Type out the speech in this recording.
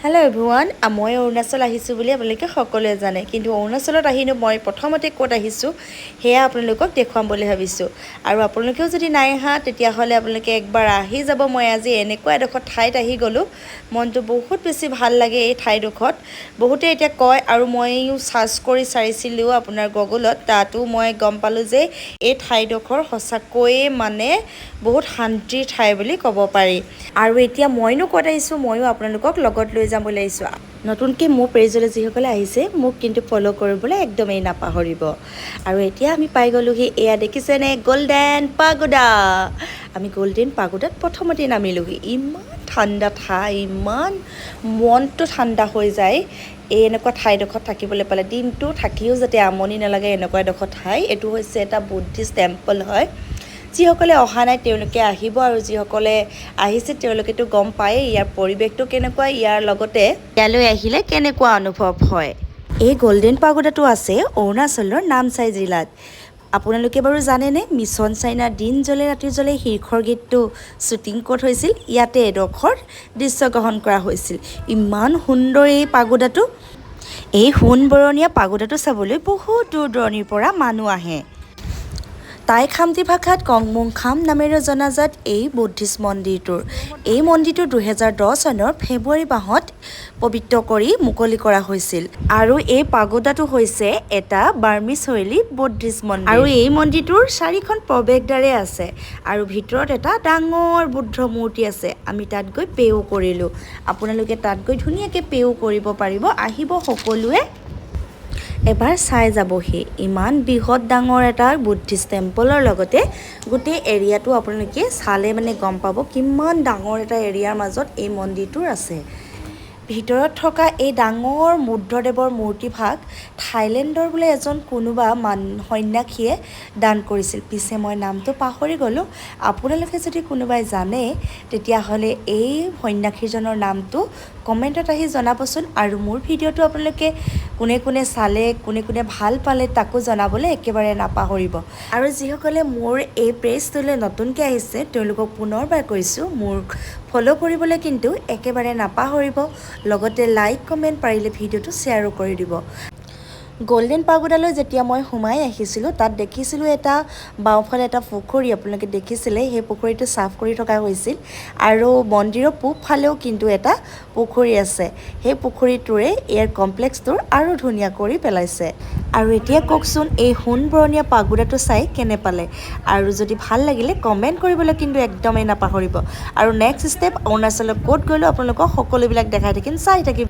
Hello' everyone, মই অৰুণাচল আহিছোঁ বুলি আপোনালোকে সকলোৱে জানে। কিন্তু অৰুণাচলত আহিনো মই প্ৰথমতে ক'ত আহিছোঁ, সেয়া আপোনালোকক দেখুৱাম বুলি ভাবিছোঁ। আৰু আপোনালোকেও যদি নাই অহা, তেতিয়াহ'লে আপোনালোকে একবাৰ আহি যাব। মই আজি এনেকুৱা এডোখৰ ঠাইত আহি গ'লোঁ, মনটো বহুত বেছি ভাল লাগে এই ঠাইডোখৰত। বহুতে এতিয়া কয় আৰু ময়ো চাৰ্চ কৰি চাইছিলোঁ আপোনাৰ গুগলত, তাতো মই গম পালোঁ যে এই ঠাইডোখৰ সঁচাকৈয়ে মানে বহুত শান্তিৰ ঠাই বুলি ক'ব পাৰি। আৰু এতিয়া মইনো ক'ত আহিছোঁ, ময়ো আপোনালোকক লগত লৈ যাম বুলি আহিছোঁ। নতুনকৈ মোৰ পেজলৈ যিসকলে আহিছে, মোক কিন্তু ফ'ল' কৰিবলৈ একদমেই নাপাহৰিব। আৰু এতিয়া আমি পাই গ'লোহি। এয়া দেখিছেনে, গল্ডেন পাগোডা। আমি গল্ডেন পাগোডাত প্ৰথমতে নামিলোহি। ইমান ঠাণ্ডা ঠাই, ইমান মনটো ঠাণ্ডা হৈ যায় এই এনেকুৱা ঠাইডোখৰত থাকিবলৈ পালে। দিনটো থাকিও যাতে আমনি নালাগে, এনেকুৱা এডোখৰ ঠাই। এইটো হৈছে এটা বুদ্ধিষ্ট টেম্পল হয়। যিসকলে অহা নাই, তেওঁলোকে আহিব আৰু যিসকলে আহিছে, তেওঁলোকেতো গম পায়েই ইয়াৰ পৰিৱেশটো কেনেকুৱা, ইয়াৰ লগতে ইয়ালৈ আহিলে কেনেকুৱা অনুভৱ হয়। এই গল্ডেন পাগোডাটো আছে অৰুণাচলৰ নামচাই জিলাত। আপোনালোকে বাৰু জানেনে, মিছন চাইনা দিন জ্বলে ৰাতি জ্বলে শীৰ্ষৰ গীতটো শ্বুটিং ক'ত হৈছিল? ইয়াতে এডোখৰ দৃশ্যগ্ৰহণ কৰা হৈছিল। ইমান সুন্দৰ এই পাগোডাটো। এই সোণবৰণীয়া পাগোডাটো চাবলৈ বহুত দূৰ দূৰণিৰ পৰা মানুহ আহে। টাই খামতি ভাষাত কংমুং খাম নামেৰে জনাজাত এই বৌদ্ধিষ্ট মন্দিৰটোৰ। এই মন্দিৰটো 2010 চনৰ ফেব্ৰুৱাৰী মাহত পবিত্ৰ কৰি মুকলি কৰা হৈছিল। আৰু এই পাগোডাটো হৈছে এটা বাৰ্মিজ শৈলী বৌদ্ধিষ্ট মন্দিৰ। আৰু এই মন্দিৰটোৰ চাৰিখন প্ৰৱেশদ্বাৰে আছে আৰু ভিতৰত এটা ডাঙৰ বুদ্ধ মূৰ্তি আছে। আমি তাত গৈ প্ৰেও কৰিলোঁ। আপোনালোকে তাত গৈ ধুনীয়াকৈ প্ৰেও কৰিব পাৰিব। আহিব সকলোৱে, এবাৰ চাই যাবহি। ইমান বৃহৎ ডাঙৰ এটা বুদ্ধিষ্ট টেম্পলৰ লগতে গোটেই এৰিয়াটো আপোনালোকে চালে মানে গম পাব কিমান ডাঙৰ এটা এৰিয়াৰ মাজত এই মন্দিৰটোৰ আছে। ভিতৰত থকা এই ডাঙৰ বুদ্ধদেৱৰ মূৰ্তিভাগ থাইলেণ্ডৰ বোলে এজন কোনোবা সন্যাসীয়ে দান কৰিছিল। পিছে মই নামটো পাহৰি গ'লোঁ। আপোনালোকে যদি কোনোবাই জানে, তেতিয়াহ'লে এই সন্যাসীজনৰ নামটো কমেণ্টত আহি জনাবচোন। আৰু মোৰ ভিডিঅ'টো আপোনালোকে কোনে কোনে চালে, কোনে কোনে ভাল পালে, তাকো জনাবলৈ একেবাৰে নাপাহৰিব। আৰু যিসকলে মোৰ এই পেজটোলৈ নতুনকৈ আহিছে, তেওঁলোকক পুনৰবাৰ কৈছোঁ, মোৰ ফ'ল' কৰিবলৈ কিন্তু একেবাৰে নাপাহৰিব। লগতে লাইক, কমেণ্ট, পাৰিলে ভিডিঅ'টো শ্বেয়াৰো কৰি দিব। গল্ডেন পাগোডালৈ যেতিয়া মই সোমাই আহিছিলোঁ, তাত দেখিছিলোঁ এটা বাওঁফালে এটা পুখুৰী। আপোনালোকে দেখিছিলে, সেই পুখুৰীটো চাফ কৰি থকা হৈছিল। আৰু মন্দিৰৰ পূবফালেও কিন্তু এটা পুখুৰী আছে। সেই পুখুৰীটোৰে ইয়াৰ কমপ্লেক্সটোৰ আৰু ধুনীয়া কৰি পেলাইছে। আৰু এতিয়া কওকচোন, এই সোণবৰণীয়া পাগোডাটো চাই কেনে পালে? আৰু যদি ভাল লাগিলে, কমেণ্ট কৰিবলৈ কিন্তু একদমেই নাপাহৰিব। আৰু নেক্সট ষ্টেপ অৰুণাচলত ক'ত গ'লোঁ, আপোনালোকক সকলোবিলাক দেখাই থাকিম, চাই থাকিম।